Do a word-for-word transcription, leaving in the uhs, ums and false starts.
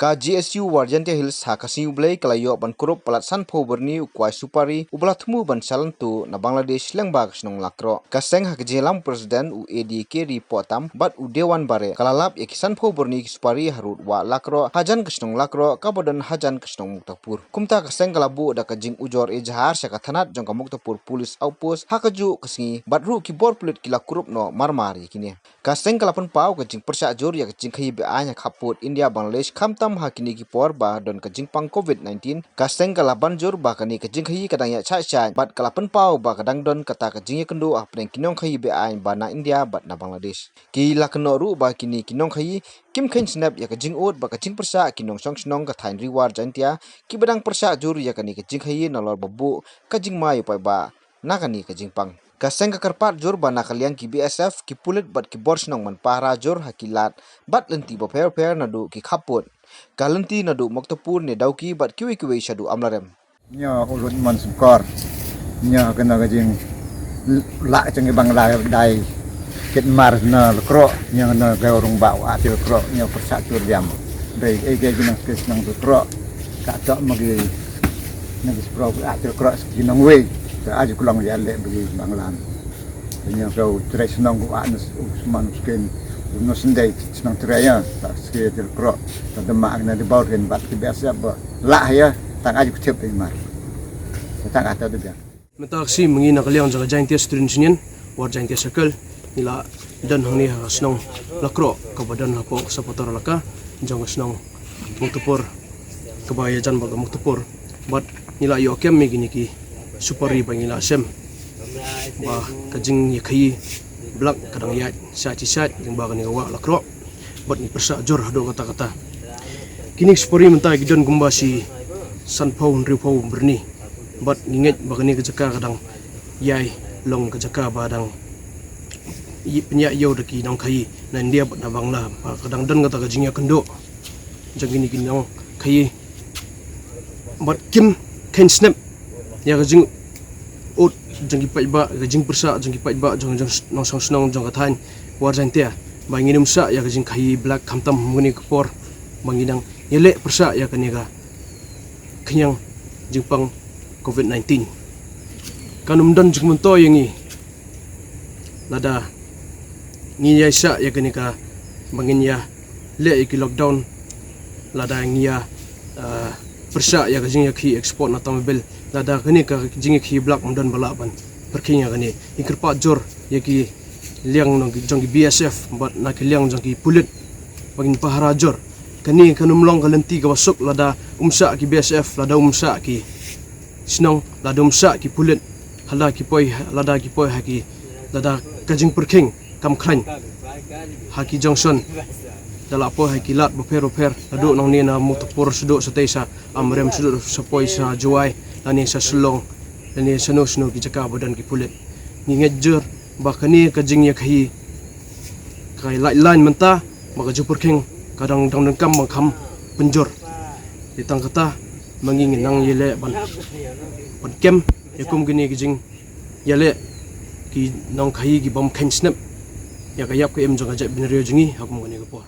Ka G S U War Jaintia Hills ha ka Sngi U Blei ka la ïoh ban kurup palat sanphew byrni u kwai supari uba la thmu ban shalan tuh na Bangladesh lyngba ka shnong Lakroh. Ka seng ha ka jingïalam u President u A D Keri Pohtam bad u Dewan Bare ka la lap ïa ki sanphew byrni ki supari harud wah Lakroh hajan ka shnong Lakroh kaba don hajan ka shnong Muktapur. Kumta ka seng ka la buh da ka jingujor ejahar sha ka thanat jong ka Muktapur Police Outpost ha kajuh ka sngi bad ruh ki bor pulit ki la kurup noh marmar ïa kine. Ka seng ka la pynpaw ka jingpyrshah jur ïa ka jingkhaïi be-aiñ ha khappud India Bangladesh khamtam ha kine ki por ba don ka jingpang covid nineteen. Ka seng ka la ban jur ba kane ka jingkhaïi ka dang ïaid shai shai bad ka la pynpaw ba ka dang don kata ka jingïakynduh hapdeng ki nongkhaïi be-aiñ ba na India bad na Bangladesh. Ki la kynnoh ruh ba kine ki nongkhaïi kim kheiñ snep ïa ka jingud bad ka jingpyrshah ki nongshong shnong ka thaiñ Ri War Jaintia kiba dang pyrshah jur ïa kane ka jingkhaïi nalor ba buh ka jingma ïa u paidbah na kane ka jingpang. Ka seng ka kyrpad jur ba na ka liang ki B S F, ki pulit bad ki bor shnong ban pahara jur ha ki lad bad lynti bapher bapher naduh ki khappud. Ka lynti naduh Muktapur ne Dawki bad kiwei kiwei shaduh Amlarem. Ñia u Lutmon Sengkor. Ñia kane ka jinglah jong i Bangla dei kit mar na Lakroh, ñia kane ka rung ba u ati Lakroh, ñia pyrshah tur diam. Dei ei ka jingkhaïi shnong Lakroh. Ka tok ma ki na ki spro u ati Lakroh ki nongwei. Ka aju klong ïa leh ba ki Bangla. Ñia ka u trei shnong u ati u Sman Skin u no sendai shnong trei ïa ta ski ati Lakroh. Ta dema na di bau rin bad ki B S F ba lah ïa tang aju ktip i mar. Tang ata de biang. Mynta ka sngi ma ngi na ka liang jong ka Jaintia Students' Union, War Jaintia Circle, ngi la don hangne ha shnong Lakroh kaba don hapoh ka sapator laka jong ka shnong Muktapur kaba ïajan bad ka Muktapur. Bad ngi la ïoh kem ïa kine ki supari ba ngi la sem ba ka jingïakhaïi blak ka dang ïaid shai shai lyngba kane ka wah Lakroh. Bad ngi pyrshah jur haduh katta katta. Kine ki supari mynta ki don kumba shi sanphew hynriewphew byrni. Bad ngi ngeit ba kane ka jaka ka dang ïai long ka jaka ba dang ï-, pynïaid ïew da ki nongkhaïi na India bad na Bangla ba ka dang don kata ka jingïakynduh jong kine ki nongkhaïi. Bad kim kheiñ snep ïa ka jingud jong ki paidbah, ka jingpyrshah jong ki paidbah jong, jong nongshong shnong jong ka thaiñ War Jaintia ba ngin ym shah ïa ka jingkhaïi blak khamtam ha kane ka por ba ngi dang ïaleh pyrshah ïa kane ka khñiang jingpang covid nineteen. Kan ym don jingmyntoi ïa ngi lada ngi ïa shah ïa kane ka ba ngin ïaleh ïa ki lockdown, lada ngi ïa, ah, pyrshah ïa ka jingïakhaïi export na Tamabil, lada kane ka jingïakhaïi blak ym don ba lah ban pyrkhing ïa kane. Ngi kyrpad jur ïa ki liang jong ki B S F bad na ki liang jong ki pulit ba ngin pahara jur. Kane kan ym long ka lynti kaba suk lada ym shah ki B S F, lada ym shah ki shnong, lada ym shah ki pulit, lada ki poi, lada ki poi ha ki, lada ka jingpyrkhing kam khlaiñ ha ki junction. Da la poi ha ki lad bapher bapher, naduh nangne na Muktapur shaduh shatei sha Amlarem, shaduh sha poi sha Jowai lane sha Shillong lane shano shano ki jaka ba don ki pulit. Ngi ngeit jur ba kane ka jingïakhaïi ka lait lain mynta ba ka jingpyrkhing ka dang, dang donkam ban kham pynjur. Te tang kata ma ngi ngin nang ïaleh ban, ban kem ïa kum kine ki jingïaleh ki nongkhaïi ki bym kheiñ snep ïa ka ïap ka im jong ka jaitbynriew jong ngi ha kum kane ka por.